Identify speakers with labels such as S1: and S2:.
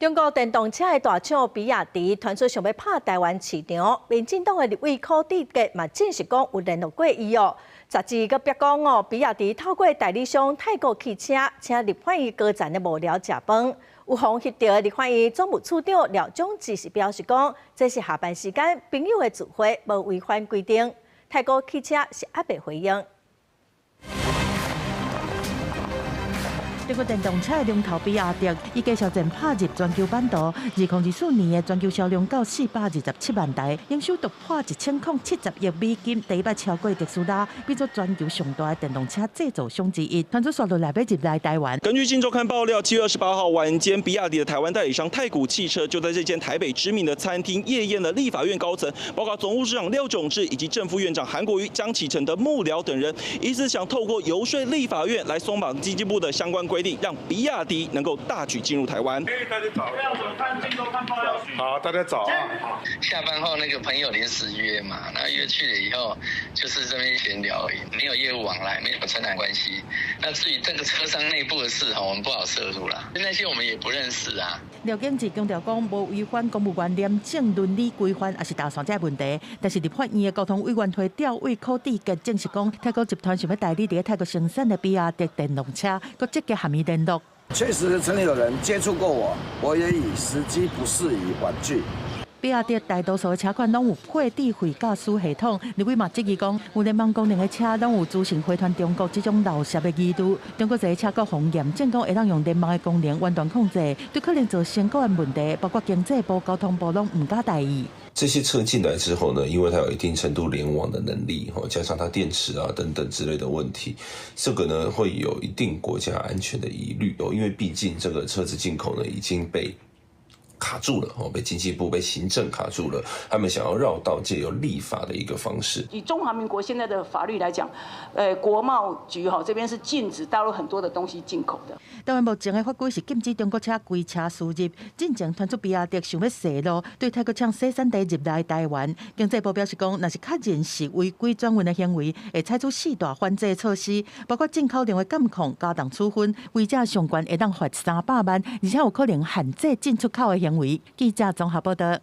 S1: 中國電動車的大廠比亞迪傳出想欲拍台灣市場，民進黨的立委柯志杰嘛證實講有聯絡過伊哦。雜誌閣煏講哦，比亞迪透過代理商太古汽車，請立法院高層的幕僚食飯，有予翕著立法院總務處長廖炯智是表示講，這是下班時間朋友的聚會，無違反規定。太古汽車是猶未回應。
S2: 中國電動車的龍頭比亞迪，伊計劃戰拍入全球版圖。2024年的全球銷量到427萬台，營收突破1070億美金，第一擺超過特斯拉，變做全球上大的電動車製造商之一。傳出煞落來欲入來台灣。
S3: 根據《鏡週刊》爆料，7月28號晚間，比亞迪的台灣代理商太古汽車就在這間台北知名的餐廳夜宴了立法院高層，包括總務長廖炯智以及正副院長韓國瑜、江啟臣的幕僚等人，疑似想透過遊說立法院來鬆綁經濟部的相關規定，讓比亞迪能夠大舉進入台灣。
S4: 大家早，好，大家早啊。
S5: 下班後那個朋友臨時約嘛，那約去了以後，就是這邊閒聊而已，沒有業務往來，沒有承攬關係。那至於這個車商內部的事，我們不好涉入啦。那些我們也不認識啊。
S2: 廖炯智強調講，無違反公務員廉政倫理規範，抑是大選這個問題。但是立法院的交通委員會調委柯志杰證實講，太古集團想欲代理佇泰國生產的比亞迪電動車，閣積極和伊聯絡。
S6: 確實曾有人接觸過我，我也以時機不適宜婉拒。
S2: 比亞迪大多數的車款攏有配智慧駕駛系統，立委嘛質疑講，有聯網功能的車攏有資訊回傳中國這種漏洩的疑慮。中國這個車閣予驗證講會當用聯網的功能遠端控制，對可能造成國安問題，包括經濟部、交通部攏毋敢大意。
S7: 這些車進來之後呢，因為它有一定程度聯網的能力，加上它電池啊等等之類的問題，這個呢會有一定國家安全的疑慮哦，因為畢竟這個車子進口呢已經被卡住了哦，被經濟部、被行政卡住了，他們想要繞道借由立法的一個方式。
S8: 以中華民國現在的法律來講，國貿局哈這邊是禁止大陸很多的東西進口的。
S2: 台灣目前的法規是禁止中國車規車輸入，進前傳出比亞迪想欲踅路對泰國廠生產地入來台灣，經濟部表示講，若是確認是違規轉運的行為，會採取四大反制措施，包括進口量的監控、加重處分，違者上懸會當罰300萬，而且有可能限制進出口的行為。記者綜合報道。